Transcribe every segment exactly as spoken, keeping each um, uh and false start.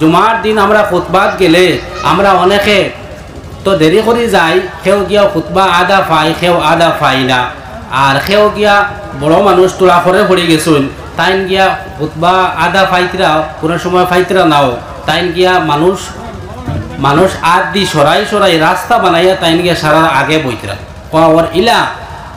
জুমার দিন আমরা খুতবাত গেলে আমরা অনেকে তো দেরি করি যাই, কেউ গিয়া খুতবা আধা পাই, কেউ আধা পাই না। আর কেউ গিয়া বড় মানুষ তোরা করে পড়ি গেছইন, তাইন গিয়া খুতবা আধা পাইতরা, কোনো সময় পাইতরা নাও, তাইন গিয়া মানুষ, মানুষ আত দি সরাই সরাই রাস্তা বানাইয়া তাইন গিয়া সারার আগে বইতরা। কওয়ার ইলা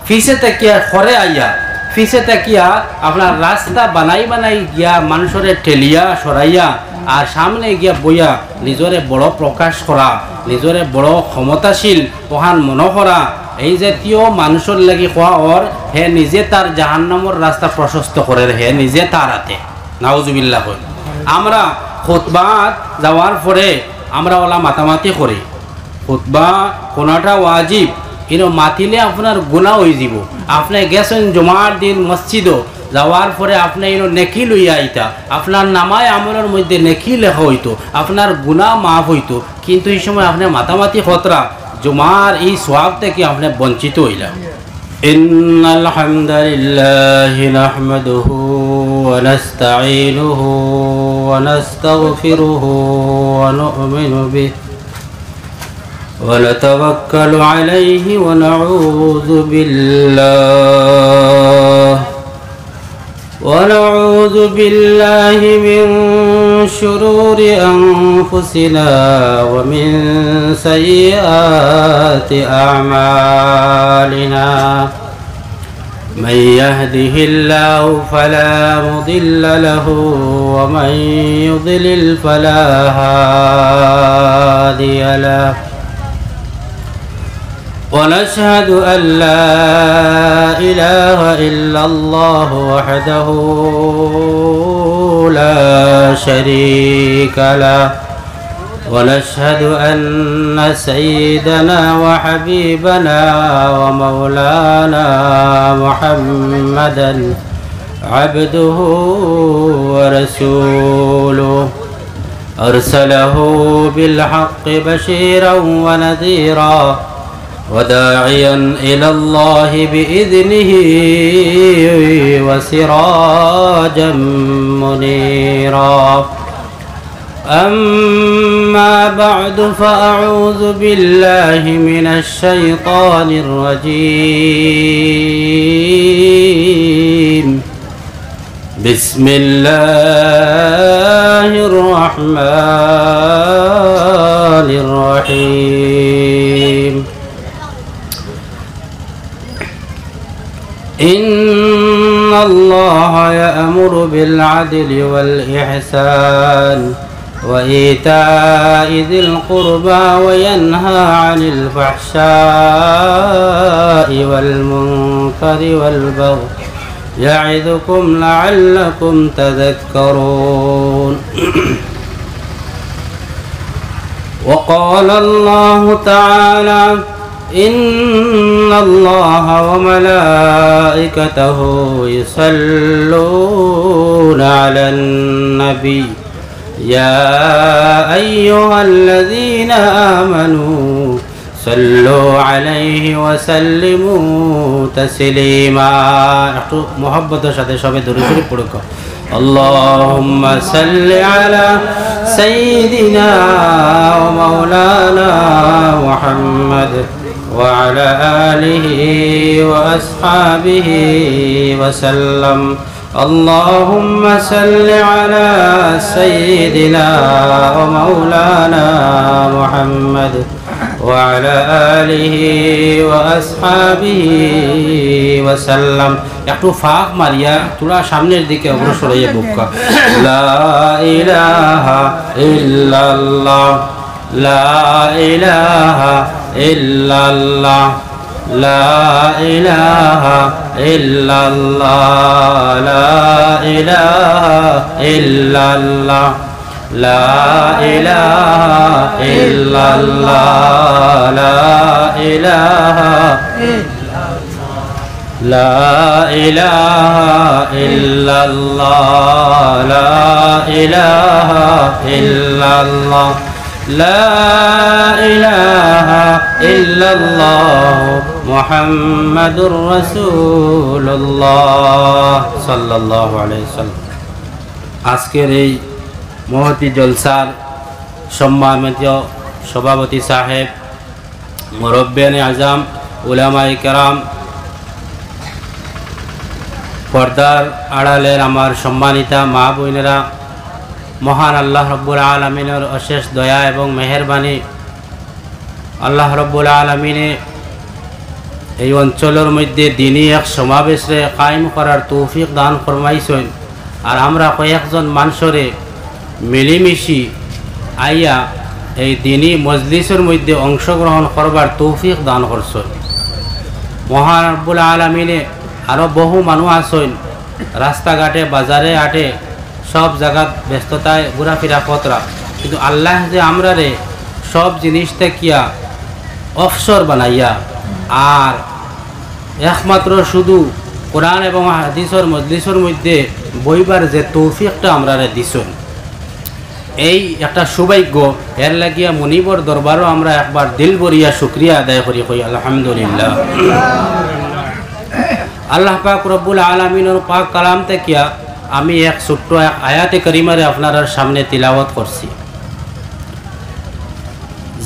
পিছে থাকিয়া করে আইয়া, পিছে থাকিয়া আপনার রাস্তা বানাই বানাই গিয়া মানুষরে ঠেলিয়া সরাইয়া আর সামনে গিয়া বইয়া নিজরে বড় প্রকাশ করা, নিজরে বড় ক্ষমতাশীল ওহান মনো করা, এই জাতীয় মানুষর লাগি কওয়ার, হে নিজে তার জাহান্নামর রাস্তা প্রশস্ত করের, হে নিজে তার হাতে। নাউজুবিল্লাহ কই। আমরা খুতবাত যাওয়ার পরে আমরা ওলা মাতামাতি করি, খুতবা কোনটা ওয়াজিব, ইনো মাতিলে আপনার গুনাহ অইযিবো। আপনে গেছইন জুমার দিন মসজিদো, যাওয়ার পরে আপনে ইনো নেকি লইয়া আইতা, আপনার নামায়ে আমলর মধ্যে নেকি লেখা অইতো, আপনার গুনাহ মাফ অইতো, কিন্তু ই সময় আপনে মাতামাতি করতরা, জুমার ই সওয়াব থাকি আপনে বঞ্চিত অইলা। إن الحمد لله نحمده ونستعينه ونستغفره ونؤمن به ونتوكل عليه ونعوذ بالله، ونعوذ بالله من شرور أنفسنا ومن سيئات أعمالنا. من يهده الله فلا مضل له، ومن يضلل فلا هادي له. ونشهد أن لا إله إلا الله وحده لا شريك له، ونشهد أن سيدنا وحبيبنا ومولانا محمدا عبده ورسوله، أرسله بالحق بشيرا ونذيرا وداعيا إلى الله بإذنه وسراجا منيرا. أما بعد، فأعوذ بالله من الشيطان الرجيم. بسم الله الرحمن الرحيم. إن الله يأمر بالعدل والإحسان وإيتاء ذي القربى وينهى عن الفحشاء والمنكر والبغي يعظكم لعلكم تذكرون. وقال الله تعالى: إن الله وملائكته يصلون على النبي، يا أيها الذين آمنوا صلوا عليه وسلموا تسليما. একটু মহব্বতর সাথে সবে দরুদ শরীফ পড়ুক্কা। اللهم صل على سيدنا ومولانا محمد وعلى آله وأصحابه وسلم. اللهم صل على سيدنا ومولانا محمد وعلى آله وأصحابه وسلم. একটু ফাঁক মারিয়া থুড়া সামনের দিকে অগ্রসর অইয়া বউক্কা। لا إله إلا الله، لا إله إلا الله، لا إله إلا الله، لا إله إلا الله، لا إله إلا الله، لا إله إلا الله، لا إله إلا الله، لا إله إلا الله، لا إله إلا الله، محمد رسول الله، صلى الله عليه وسلم. আজকের এই মহতী জলসার সম্মানিত সভাপতি সাহেব, মুরব্বিয়ানে আজম, উলামায়ে কেরাম, পর্দার আড়ালের আমার সম্মানিতা মা বোনেরা, মহান আল্লাহ রব্বুল আলামিনের অশেষ দয়া এবং মেহেরবানি, আল্লাহ রব্বুল আলামিনে এই অঞ্চলর মধ্যে দিনী এক সমাবেশরে কায়েম করার তৌফিক দান ফরমাইছইন। আর আমরা কয়েকজন মানষরে মিলিমিশি আইয়া এই দিনী মজলিসর মধ্যে অংশগ্রহণ করবার তৌফিক দান করছইন। মহান রব্বুল আলামিনে আরো বহু মানুষ আছইন, রাস্তাঘাটে, বাজারে, হাটে, সব জাগাত ব্যস্ততায় ঘুরাফিরা কররা, কিন্তু আল্লাহ যে আমরারে সব জিনিস থাকিয়া অবসর বানাইয়া আর একমাত্র শুধু কোরআন এবং হাদিসর মজলিসর মধ্যে বইবার যে তৌফিকটা আমরারে দিছইন, এই একটা সৌভাগ্য। এর লাগিয়া মুনিবর দরবারও আমরা একবার দিল ভরিয়া শুকরিয়া আদায় করি, কই আলহামদুলিল্লাহ। আল্লাহ পাক রব্বুল আলামিনর পাক কালাম থাকিয়া আমি এক ছোট্ট এক আয়াতে করিমারে আপনারার সামনে তিলাওয়াত করছি।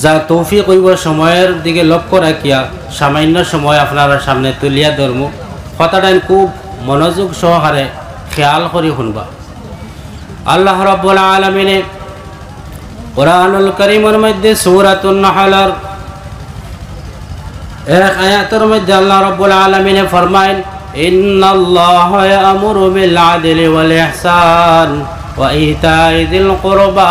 যা তৌফিক অইবো সময়র দিকে লক্ষ্য রাখিয়া সামান্য সময় আপনারার সামনে তুলিয়া ধরমু। কথাটাইন খুব মনোযোগ সহকারে খেয়াল করি হুনবা। আল্লাহ রব্বুল আলামিনে কোরআনুল করিমর মধ্যে সূরাতুন নাহলর এক আয়াতর মধ্যে আল্লাহ রব্বুল আলামিনে ফরমাইন, "ইন্নাল্লাহা ইয়া'মুরু বিল আদলি ওয়াল ইহসান ওয়া ইতাই যিল কুরবা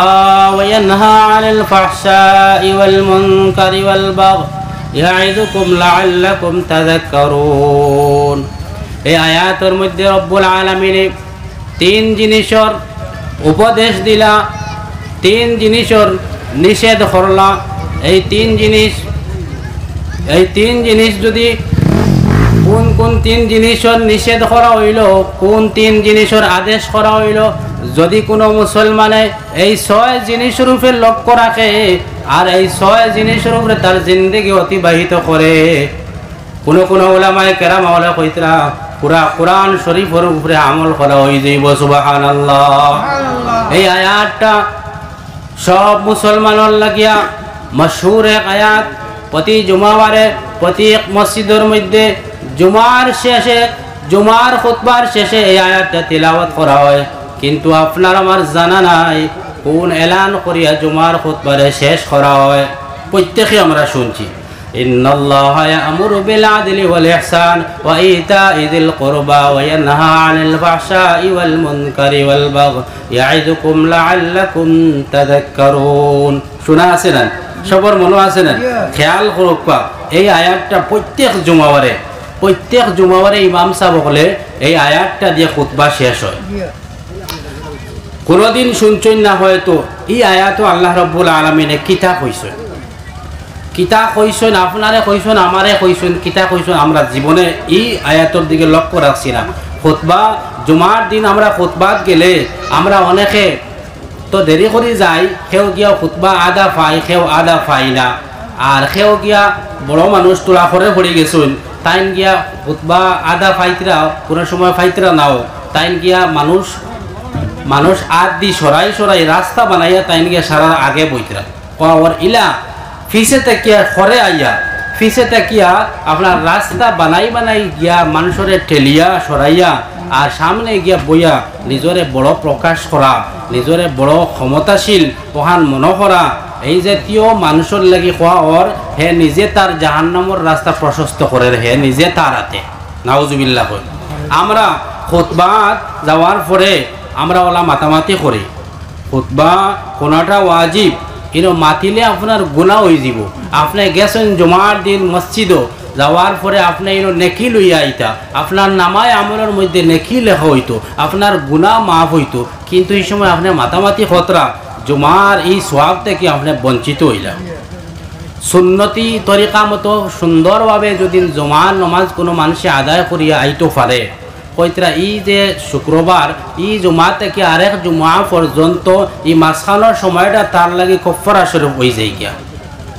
ওয়া ইয়ানহা আনিল ফাহশাই ওয়াল মুনকারি ওয়াল বাগয়ি ইয়াইযুকুম লাআল্লাকুম তাযাক্কারুন।" এই আয়াতর মধ্যে রব্বুল আলামিনে তিন জিনিসর উপদেশ দিলা, তিন জিনিসর নিষেধ করলা। এই তিন জিনিস, এই তিন জিনিস যদি, কোন কোন তিন জিনিসর নিষেধ করা অইলো, কোন তিন জিনিসর আদেশ করা অইলো, যদি কোনো মুসলমানে এই ছয় জিনিসর উপরে লক্ষ্য রাখে আর এই ছয় জিনিসর উপরে তার জিন্দেগি অতিবাহিত করে, কোনো কোনো উলামায়ে কেরাম অকলে কইতরা, পুরা কোরআন শরীফর উপরে আমল করা অইযাইবো। সুবহানাল্লাহ। এই আয়াতটা সব মুসলমানর লাগিয়া মশহুর এক আয়াত। প্রতি জুমাবারে প্রতি এক মসজিদর মধ্যে জুমার শেষে, জুমার খুতবার শেষে এই আয়াতটা তিলাওয়াত করা হয়। কিন্তু আপনার আমার জানা নাই কোন এলান করিয়া জুমার খুতবারে শেষ করা হয়। প্রত্যেকে আমরা শুনছি, "ইন্নাল্লাহা ইয়া'মুরু বিল আদলি ওয়াল ইহসান ওয়া ইতাই যিল কুরবা ওয়া ইয়ানহা আনিল ফাহশাই ওয়াল মুনকারি ওয়াল বাগয়ি ইয়াইযুকুম লাআল্লাকুম তাযাক্কারুন।" শোনা আছে না? সবর মনো আছে না? খেয়াল করউক্কা, এই আয়াতটা প্রত্যেক জুমাবারে, প্রত্যেক জুমাবারে ইমাম সাব অকলে এই আয়াতটা দিয়া খুতবা শেষ হয়। কোনোদিন শুনছইন না হয়তো, ই আয়াতো আল্লাহ রব্বুল আলামিনে কিতা কইছইন, কিতা কইছইন, আপনারে কইছইন, আমারে কইছইন, কিতা কইছইন, আমরা জীবনে ই আয়াতর দিকে লক্ষ্য রাখছি না। খুতবা, জুমার দিন আমরা খুতবাত গেলে আমরা অনেকে তো দেরি করি যাই, কেউ গিয়া খুতবা আধা পাই, কেউ আধা পাই না। আর কেউ গিয়া বড় মানুষ তোরা করে পড়ি গেছইন, তাইন গিয়া খুতবা আধা পাইতরা, কোনো সময় পাইতরা নাও, তাইন গিয়া মানুষ, মানুষ আত দি সরাই সরাই রাস্তা বানাইয়া তাইন গিয়া সারার আগে বইতরা। কওয়ার ইলা পিছে থাকিয়া করে আইয়া, পিছে থাকিয়া আপনার রাস্তা বানাই বানাই গিয়া মানুষরে ঠেলিয়া সরাইয়া আর সামনে গিয়া বইয়া নিজরে বড় প্রকাশ করা, নিজরে বড় ক্ষমতাশীল অহান মনো করা, এই জাতীয় মানুষর লাগি কওয়ার, হে নিজে তার জাহান্নামর রাস্তা প্রশস্ত করের, হে নিজে তার আতে। নাউজুবিল্লাহ কই। আমরা খুতবাত যাওয়ার পরে আমরা অলা মাতামাতি করি, খুতবা কোনোটা ওয়াজিব, ইনো মাতিলে আপনার গুনা অইযিবো। আপনে গেছইন জুমার দিন মসজিদো, যাওয়ার পরে আপনে ইনো নেকি লইয়া আইতা, আপনার নামায়ে আমলর মধ্যে নেকি লেখা অইতো, আপনার গুনা মাফ অইতো, কিন্তু ই সময় আপনে মাতামাতি করতরা, জুমার ই সওয়াব থাকি আপনে বঞ্চিত অইলা। সুন্নতি তরিকা মতো সুন্দরভাবে যদি জুমার নমাজ কোনো মানষে আদায় করিয়া আইতো পারে, কইতরা ই যে শুক্রবার, ই জুমা থাকি আরেক জুমা পর্যন্ত ই মাঝখানোর সময়টা তার লাগি কফফারা স্বরূপ অইযায় গিয়া।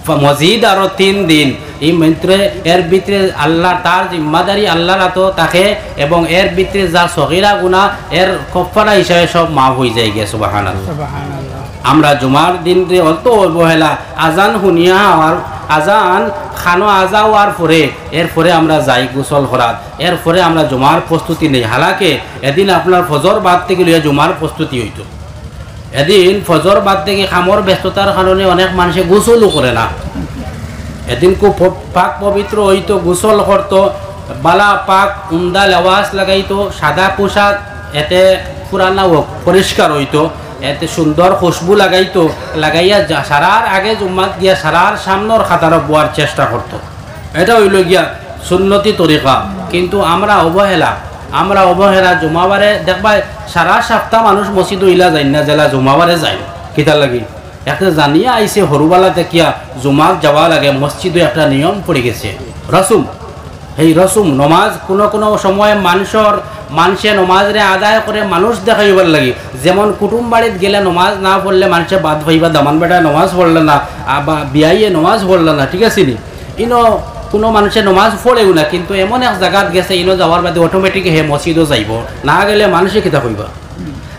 ফ-, মজিদ আরো তিন দিন, ই মন্ত্রে এর ভিতরে আল্লাহ, তার জিম্মাদারি আল্লাহর আতো থাকে এবং এর ভিতরে যা সগিরা গুনা এর কফফারা হিসাবে সব মাফ অইযায় গিয়া। সুবহানাল্লাহ। সুবহানাল্লাহ। আমরা জুমার দিনরে অত অবহেলা, আজান হুনিয়া আর আজান খানো আজা অওয়ার পরে, এরপরে আমরা যাই গোসল করাত, এরপরে আমরা জুমার প্রস্তুতি নেই। হালাকে এদিন আপনার ফজর বাদ থাকি লইয়া জুমার প্রস্তুতি অইতো। এদিন ফজর বাদ থাকি কামর ব্যস্ততার কারণে অনেক মানষে গোসলও করে না। এদিন খুব প-, পাক পবিত্র অইতো, গোসল করতো, বালা পাক উমদা লেবাস লাগাইতো, সাদা পোশাক, এতে পুরানা অউক, পরিষ্কার অইতো, এতে সুন্দর খুশবু লাগাইতো, লাগাইয়া যা-, সারার আগে জুম্মাত গিয়া সারার সামনর কাতারো বওয়ার চেষ্টা করতো। এটা অইলো গিয়া সুন্নতি তরিকা। কিন্তু আমরা অবহেলা, আমরা অবহেলা, জুমাবারে দেখবায় সারা সপ্তাহ মানুষ মসজিদো ইলা যাইন না, যেলা জুমাবারে যাইন। কিতার লাগি? একটা জানিয়া আইছে হুরুবালা থাকিয়া জুমাত যাওয়া লাগে, মসজিদো একটা নিয়ম পড়ি গেছে, রসুম। এই রসুম, নমাজ কোনো কোনো সময় মানষর, মানষে নমাজরে আদায় করে মানুষ দেখাইবার লাগি। যেমন কুটুম বাড়িত গেলে নমাজ না পড়লে মানষে বাদ পাইবা, দামান বেটায় নমাজ পড়লে না, আ, বা বিয়াইয়ে নমাজ পড়লে না, ঠিক আছে নি? ইনো কোনো মানষে নমাজ পড়েও না, কিন্তু এমন এক জাগাত গেছে, ইনো যাওয়ার বাদে automatic হে মসজিদো যাইবো, না গেলে মানষে কিতা কইবা?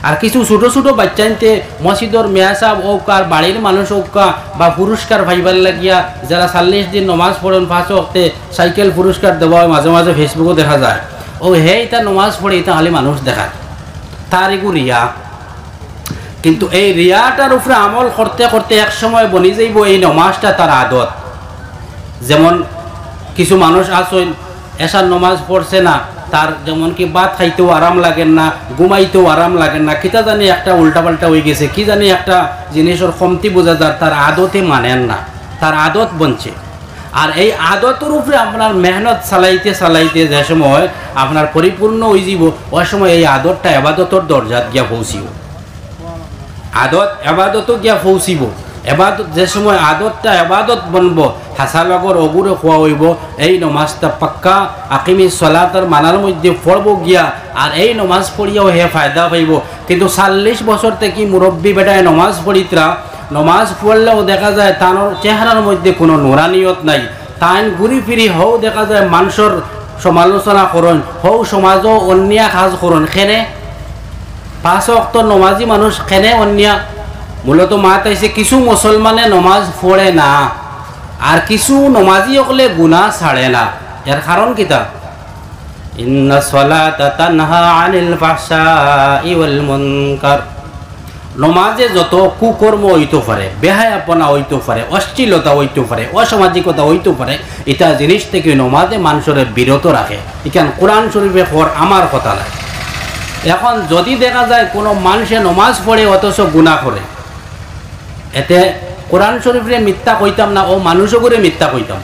আর কিছু ছোট ছোট বাইচ্চাইন্তে মসজিদর মেয়া সাব অউক্কা, বাড়ির মানুষ অউক্কা, বা পুরস্কার পাইবার লাগিয়া, যেরা চল্লিশ দিন নমাজ পড়ইন পাঁচ ওয়াক্তে, সাইকেল পুরস্কার দেওয়া অয়, মাঝে মাঝে Facebook-ও দেখা যায়। অউ হে ইতা নমাজ পড়ে, ইতা খালি মানুষ দেখার, তার ইগু রিয়া। কিন্তু এই রিয়াটার উপরে আমল করতে করতে এক সময় বনি যাইবো এই নমাজটা তার আদত। যেমন কিছু মানুষ আছইন, এশার নমাজ পড়ছে না, তার যেমন কি ভাত খাইতেও আরাম লাগের না, ঘুমাইতেও আরাম লাগের না, কিতা জানি একটা উল্টাপাল্টা অইগেছে, কি জানি একটা জিনিসর কমতি বুঝা যার, তার আদতে মানের না, তার আদত বনছে। আর এই আদতর উপরে আপনার মেহনত চালাইতে চালাইতে যে সময় আপনার পরিপূর্ণ অইযিবো, অউ সময় এই আদতটা এবাদতর দরজাত গিয়া পৌঁছিবো। আদত এবাদতো গিয়া পৌঁছিবো। এবাদত যে সময় আদতটা এবাদত বনবো, হাছা লগর অগুরে কওয়া অইবো, এই নমাজটা পাক্কা আকিমিস সলাতর মানার মধ্যে পড়বো গিয়া, আর এই নমাজ পড়িয়াও হে ফায়দা পাইবো। কিন্তু চল্লিশ বছর থাকি মুরব্বি বেটায় নমাজ পড়িতরা, নমাজ পড়লেও দেখা যায় তানর চেহারার মধ্যে কোনো নুরানিয়ত নাই। তাইন ঘুরি ফিরি হউ দেখা যায় মানষর সমালোচনা করইন, হউ সমাজো অন্যায় কাজ করইন। কেনে? পাঁচ ওয়াক্ত নমাজি মানুষ কেনে অন্যায়? মূলত মাত আইছে কিছু মুসলমানে নমাজ পড়ে না, আর কিছু নমাজি অকলে গুনা ছাড়ে না। এর কারণ কিতা? ইন্না সলাতা তানহা আনিল ফাহশাই ওয়াল মুনকার। নমাজে যত কুকর্ম অইতো পারে, বেহায়াপনা অইতো পারে, অশ্লীলতা অইতো পারে, অসামাজিকতা অইতো পারে, ইতা জিনিস থাকি নমাজে মানষরে বিরত রাখে। ইখান কোরআন শরীফে কর, আমার কথা নায়। এখন যদি দেখা যায় কোনো মানষে নমাজ পড়ে অথচ গুনা করে, এতে কোরআন শরীফরে মিথ্যা কইতাম না, অউ মানুষগুরে মিথ্যা কইতাম।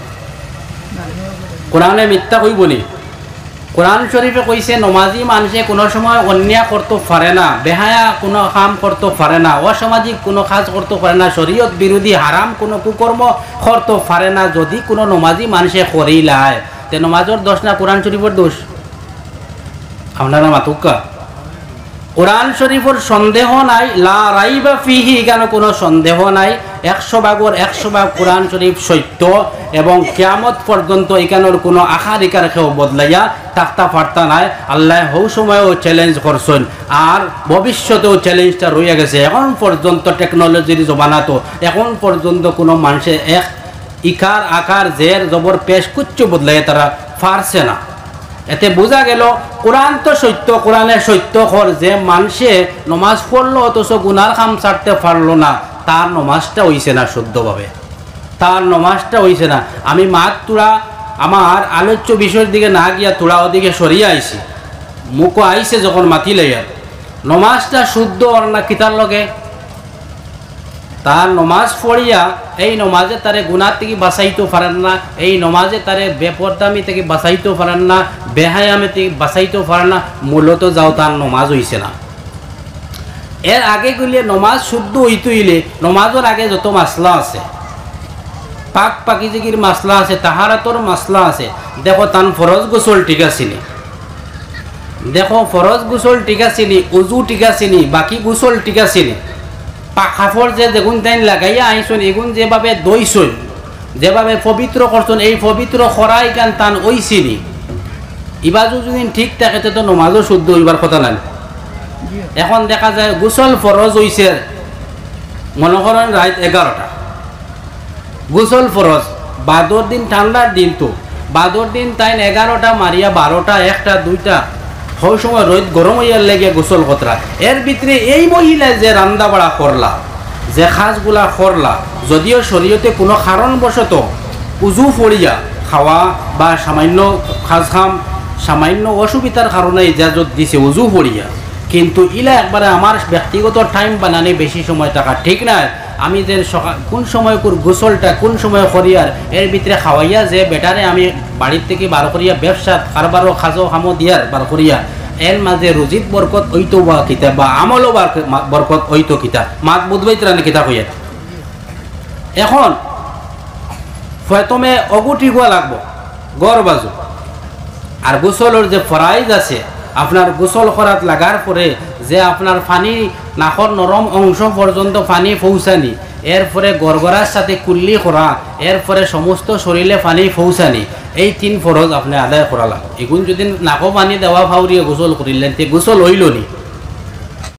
কোরআনে মিথ্যা কইবো নি? কোরআন শরীফে কইছে, নমাজি মানষে কোনো সময় অন্যায় করতো পারে না, বেহায়া কোনো কাম করতো পারে না, অসামাজিক কোনো কাজ করতো পারে না, শরীয়ত বিরোধী হারাম কোনো কুকর্ম করতো পারে না, যদি কোনো নমাজি মানষে করিলায়। তে নমাজর দোষ না কোরআন শরীফর দোষ? আপনারা মাতুক্কা। কোরআন শরীফর সন্দেহ নাই, লা রাইবা ফিহি, ইখানো কোনো সন্দেহ নাই। একশো ভাগর একশো ভাগ কোরআন শরীফ সত্য, এবং কিয়ামত পর্যন্ত ইখানোর কোনো আকার ইকার কেউ বদলাইয়া থাকতা পারতা নায়। আল্লায় হউ সময়ও challenge করছইন, আর ভবিষ্যতেও challengeটা রইয়া গেছে। এখন পর্যন্ত technologyর জমানাত এখন পর্যন্ত কোনো মানষে এক ইকার আকার জের জবর পেশ কুচ্ছু বদলাইয়া তারা পারছে না। এতে বুঝা গেল, কোরআন তো সত্য, কোরআনে সত্য কর, যে মানষে নমাজ পড়লো অথচ গুনার কাম ছাড়তে পারলো না, তার নমাজটা অইছে না শুদ্ধভাবে, তার নমাজটা অইছে না। আমি মাত থুড়া আমার আলোচ্য বিষয়র দিকে না গিয়া থুড়া ওদিকে সরিয়া আইছি, মুখো আইছে যখন মাতি লইয়ার, নমাজটা শুদ্ধ অর না কিতার লগে? তার নমাজ পড়িয়া এই নমাজে তারে গুনা থাকি বাঁচাইতো পারের না, এই নমাজে তারে বেপর্দামি থাকি বাঁচাইতো পারের না, বেহায়ামি থাকি বাঁচাইতো পারের না, মূলত যাও তার নমাজ অইছে না। এর আগে গেলে নমাজ শুদ্ধ অইতো অইলে নমাজর আগে যত মাসলা আছে, পাক পাকিজগির মাসলা আছে, তাহারাতর মাসলা আছে, দেখো তান ফরজ গোসল ঠিক আছে নি, দেখো ফরজ গোসল ঠিক আছে নি, উজু ঠিক আছে নি, বাকি গোসল ঠিক আছে নি, পা-, কাপড় যে যেগুন তাইন লাগাইয়া আইছইন, এগুন যেভাবে ধইছইন, যেভাবে পবিত্র করছইন, এই পবিত্র করা ইখান তান অইছে নি, ইবা যদি ঠিক থাকে, তে তো নমাজও শুদ্ধ অইবার কথা নায়। এখন দেখা যায় গোসল ফরজ অইছে, মনো করইন রাইত এগারোটা, গোসল ফরজ, বাদর দিন, ঠান্ডার দিন তো, বাদর দিন তাইন এগারোটা মারিয়া বারোটা, একটা, দুইটা, হউ সময় রইদ গরম অইয়ার লাগিয়া গোসল করতরা। এর ভিতরে এই মহিলায় যে রান্দা বাড়া করলা, যে কাজগুলা করলা, যদিও শরীয়তে কুনু কারণবশত উজু পড়িয়া খাওয়া বা সামান্য কাজ কাম, সামান্য অসুবিধার কারণে ইজাজত দিছে উজু পড়িয়া, কিন্তু ইলা একবারে আমার ব্যক্তিগত টাইম বানানি বেশি সময় থাকা ঠিক নায়। আমি যে সকাল কুন সময় কুর গোসলটা কুন সময় করিয়ার, এর ভিতরে খাওয়াইয়া যে বেটারে আমি বাড়ির থাকি বার করিয়া ব্যবসাত কারবারও কাজও কামও দিয়ার বার করিয়া, এর মাঝে রুজিত বরকত অইতো বা কিতা বা আমলও বার-, মা-, বরকত অইতো কিতা, মাত বুঝবাইতরা নি কিতা কইয়ার। এখন প্রথমে অগুটি গুয়া লাগবো, গড় বাজু। আর গোসলর যে ফরাইজ আছে, আপনার গোসল করাত লাগার পরে যে আপনার পানি নাকর নরম অংশ পর্যন্ত পানি পৌঁছানি, এরপরে গড়গড়ার সাথে কুল্লি করা, এরপরে সমস্ত শরীরে পানি পৌঁছানি, এই তিন ফরজ আপনি আদায় করা লাগবো। এগুন যদি নাকো পানি দেওয়া ফাউরিয়ে গোসল করিলেন, তে গোসল অইল নি?